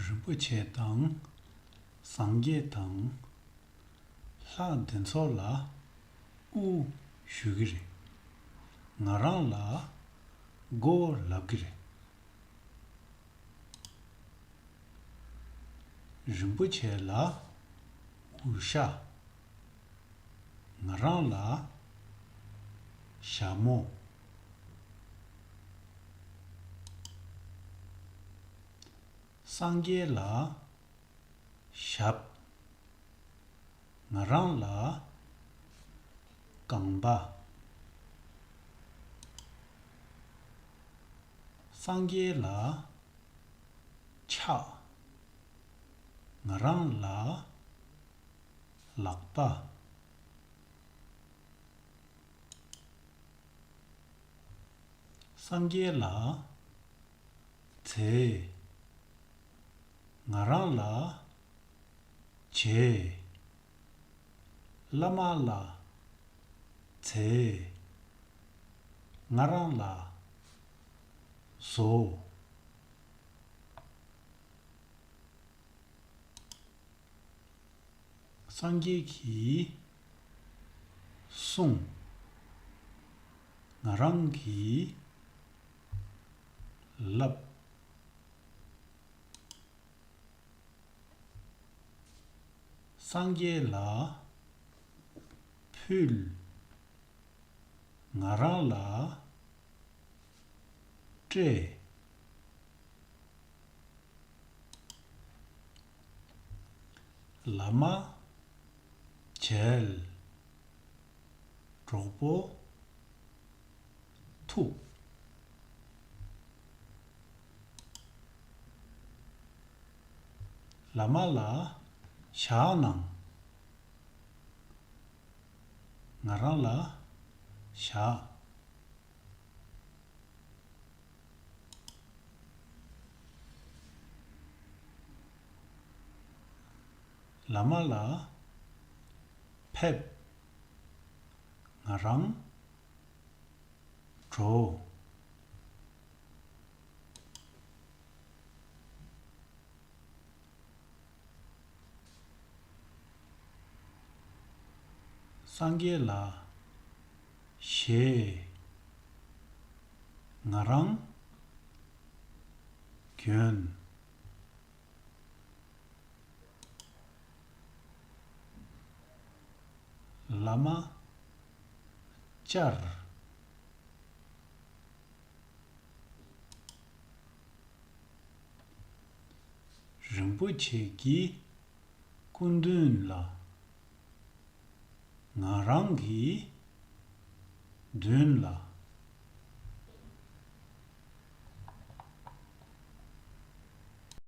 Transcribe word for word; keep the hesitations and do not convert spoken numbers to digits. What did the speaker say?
རིན་པོ་ཆེ་དང་། སངས་རྒྱས་དང་། ལྷ་འདི་ཚོ་ལ་དབུ་ཞུ་གི་རེད། ང་རང་ལ་མགོ་ལབ་གི་རེད། རིན་པོ་ཆེ་ལ་དབུ་ཞྭ། ང་རང་ལ་ཞྭ་མོ། སངས་རྒྱས་ལ་ཞབས། ང་རང་ལ་རྐང་པ། སངས་རྒྱས་ལ་ཕྱག། ང་རང་ལ་ལག་པ། སངས་རྒྱས་ལ་མཛད། ང་རང་ལ་བྱེད། བླ་མ་ལ་མཛད། ང་རང་ལ་བཟོ། སངས་རྒྱས་ཀྱིས་གསུངས། ང་རང་གིས་ལབ། སངས་རྒྱས་ལ་ཕུལ། ང་རང་ལ་སྤྲད། བླ་མ་མཇལ། གྲོགས་པོ་ཐུག། བླ་མ་ལ་ཞག་གནང་། ང་རང་ལ་ཞག། བླ་མ་ལ་ཕེབས། ང་རང་འགྲོ། སངས་རྒྱས་ལ་བཞེས། ང་རང་གྱོན། བླ་མ་བཅར། རིན་པོ་ཆེ་གི་སྐུ་མདུན་ལ། ང་རང་གི་མདུན་ལ།